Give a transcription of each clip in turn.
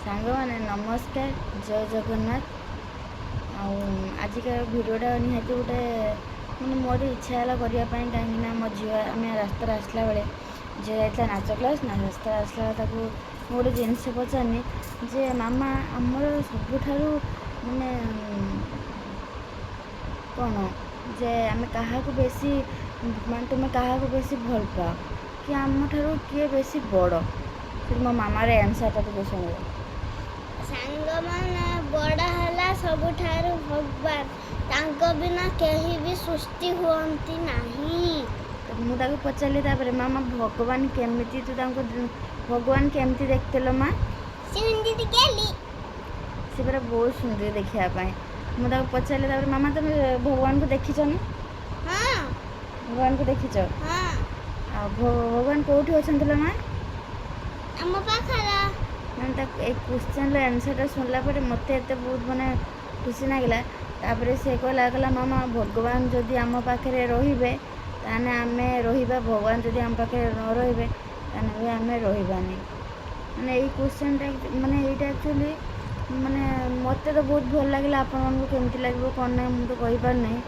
ସାଙ୍ଗମାନେ, ନମସ୍କାର, ଜୟ ଜଗନ୍ନାଥ। ଆଉ ଆଜିକାର ଭିଡ଼ିଓଟା ନିହାତି ଗୋଟେ ମାନେ ମୋର ଇଚ୍ଛା ହେଲା କରିବା ପାଇଁ, କାହିଁକିନା ମୋ ଝିଅ, ଆମେ ରାସ୍ତାରେ ଆସିଲା ବେଳେ, ଝିଅ ଯାଇଥିଲା ନାଚ କ୍ଲାସ୍ ନା, ରାସ୍ତାରେ ଆସିଲା ବେଳେ ତାକୁ ମୁଁ ଗୋଟେ ଜିନିଷ ପଚାରିନି ଯେ, ମାମା, ଆମର ସବୁଠାରୁ ମାନେ କ'ଣ ଯେ ଆମେ କାହାକୁ ବେଶୀ ମାନେ ତୁମେ କାହାକୁ ବେଶୀ ଭଲ ପାଅ କି ଆମଠାରୁ କିଏ ବେଶୀ ବଡ଼? ସେଠି ମୋ ମାମାର ଆନ୍ସର୍ଟା ଟିକେ ଶୁଣିବ। ସାଙ୍ଗମାନେ, ବଡ଼ ହେଲା ସବୁଠାରୁ ଭଗବାନ। ତାଙ୍କ ବିନା କେହି ବି ସୃଷ୍ଟି ହୁଅନ୍ତି ନାହିଁ। ତ ମୁଁ ତାକୁ ପଚାରିଲି ତାପରେ, ମାମା, ଭଗବାନ କେମିତି, ତୁ ତାଙ୍କୁ ଭଗବାନ କେମିତି ଦେଖିଥିଲ ମା? ସୁନ୍ଦର ଗେଲି। ସେ ପୁରା ବହୁତ ସୁନ୍ଦର ଦେଖିବା ପାଇଁ। ମୁଁ ତାକୁ ପଚାରିଲି ତାପରେ, ମାମା, ତମେ ଭଗବାନଙ୍କୁ ଦେଖିଛ ନା? ହଁ। ଭଗବାନଙ୍କୁ ଦେଖିଛ? ହଁ। ଆଉ ଭଗବାନ କୋଉଠି ଅଛନ୍ତି ଲୋ ମା? ଆମ ପାଖରେ। ମାନେ ତାକୁ ଏଇ କ୍ୱେଶ୍ଚନ୍ର ଆନ୍ସର୍ଟା ଶୁଣିଲା ପରେ ମୋତେ ଏତେ ବହୁତ ମାନେ ଖୁସି ଲାଗିଲା। ତାପରେ ସେ କହିଲା, ମାମା, ଭଗବାନ ଯଦି ଆମ ପାଖରେ ରହିବେ ତାହେଲେ ଆମେ ରହିବା, ଭଗବାନ ଯଦି ଆମ ପାଖରେ ନ ରହିବେ ତାହେଲେ ବି ଆମେ ରହିବାନି। ମାନେ ଏଇ କ୍ୱେଶ୍ଚନ୍ଟା, ମାନେ ଏଇଟା ଆକ୍ଚୁଆଲି ମାନେ ମୋତେ ତ ବହୁତ ଭଲ ଲାଗିଲା। ଆପଣମାନଙ୍କୁ କେମିତି ଲାଗିବ କ'ଣ ନାହିଁ, ମୁଁ ତ କହିପାରୁନାହିଁ,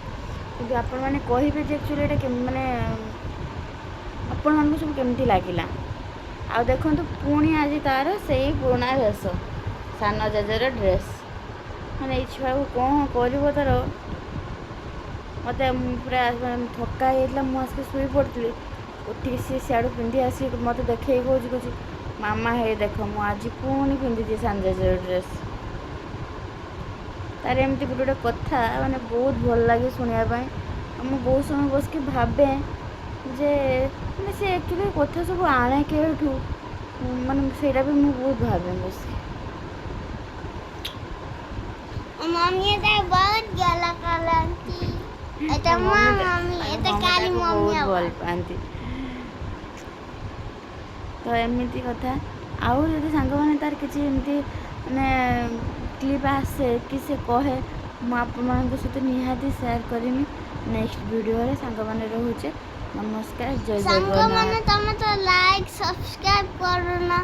କିନ୍ତୁ ଆପଣମାନେ କହିବେ ଯେ ଆକ୍ଚୁଆଲି ଏଇଟା ମାନେ ଆପଣମାନଙ୍କୁ ସବୁ କେମିତି ଲାଗିଲା। ଆଉ ଦେଖନ୍ତୁ, ପୁଣି ଆଜି ତାର ସେଇ ପୁରୁଣା ଭେଷ, ସାନ ଜେଜେର ଡ୍ରେସ୍। ମାନେ ଏଇ ଛୁଆକୁ କ'ଣ କରିବ ତାର। ମୋତେ ମୁଁ ପୁରା ଥକା ହେଇଯାଇଥିଲା, ମୁଁ ଆସିକି ଶୋଇ ପଡ଼ିଥିଲି। ଉଠିକି ସିଏ ସିଆଡ଼ୁ ପିନ୍ଧି ଆସିକି ମୋତେ ଦେଖେଇକି କହୁଛି, ମାମା, ହେଇ ଦେଖ, ମୁଁ ଆଜି ପୁଣି ପିନ୍ଧିଛି ସାନ ଜେଜେର ଡ୍ରେସ୍। ତାର ଏମିତି ଗୋଟେ ଗୋଟେ କଥା ମାନେ ବହୁତ ଭଲ ଲାଗେ ଶୁଣିବା ପାଇଁ। ଆଉ ମୁଁ ବହୁତ ସମୟ ବସିକି ଭାବେ ଯେ ମାନେ ସେ ଆକ୍ଚୁଆଲି କଥା ସବୁ ଆଣେ କେଉଁଠୁ? ମାନେ ସେଇଟା ବି ମୁଁ ବହୁତ ଭାବେ ବସିକି। ମମି ଏଟା ବହୁତ ଗେଲ କରନ୍ତି ଏଟା। ତା ମୋ ମମି ମମି ତାଙ୍କ ଏଟା ମମି କାଲି ତାକୁ ମମି ବହୁତ ଭଲ ହବ। ପାଆନ୍ତି। ତ ଏମିତି କଥା। ଆଉ ଯଦି ସାଙ୍ଗମାନେ ତାର କିଛି ଏମିତି ମାନେ କ୍ଲିପ୍ ଆସେ କି ସେ କହେ, ମୁଁ ଆପଣମାନଙ୍କ ସହିତ ନିହାତି ସେୟାର କରିମି ନେକ୍ସଟ ଭିଡ଼ିଓରେ। ସାଙ୍ଗମାନେ, ରହୁଛେ, ନମସ୍କାର, ଜୟ ସାଙ୍ଗମାନେ, ଜଗନ୍ନାଥ। ତମେ ତ ଲାଇକ୍ ସବସ୍କ୍ରାଇବ୍ କରୁନ,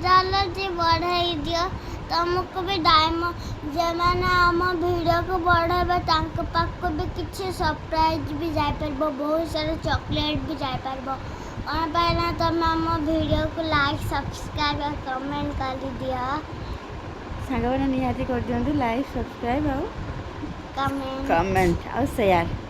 ଜଲଦି ବଢ଼େଇ ଦିଅ। ତମକୁ ବି ଡାଇମଣ୍ଡ, ଯେଉଁମାନେ ଆମ ଭିଡ଼ିଓକୁ ବଢ଼େଇବେ ତାଙ୍କ ପାଖକୁ ବି କିଛି ସରପ୍ରାଇଜ୍ ବି ଯାଇପାରିବ, ବହୁତ ସାରା ଚକୋଲେଟ୍ ବି ଯାଇପାରିବ। କ'ଣ ପାଇଁ ନା ତମେ ଆମ ଭିଡ଼ିଓକୁ ଲାଇକ୍, ସବସ୍କ୍ରାଇବ୍ ଆଉ କମେଣ୍ଟ କରିଦିଅ। ସାଙ୍ଗମାନେ, ନିହାତି କରିଦିଅନ୍ତୁ ଲାଇକ୍, ସବସ୍କ୍ରାଇବ୍ ଆଉ କମେଣ୍ଟ। କମେଣ୍ଟ ଆଉ ସେୟାର।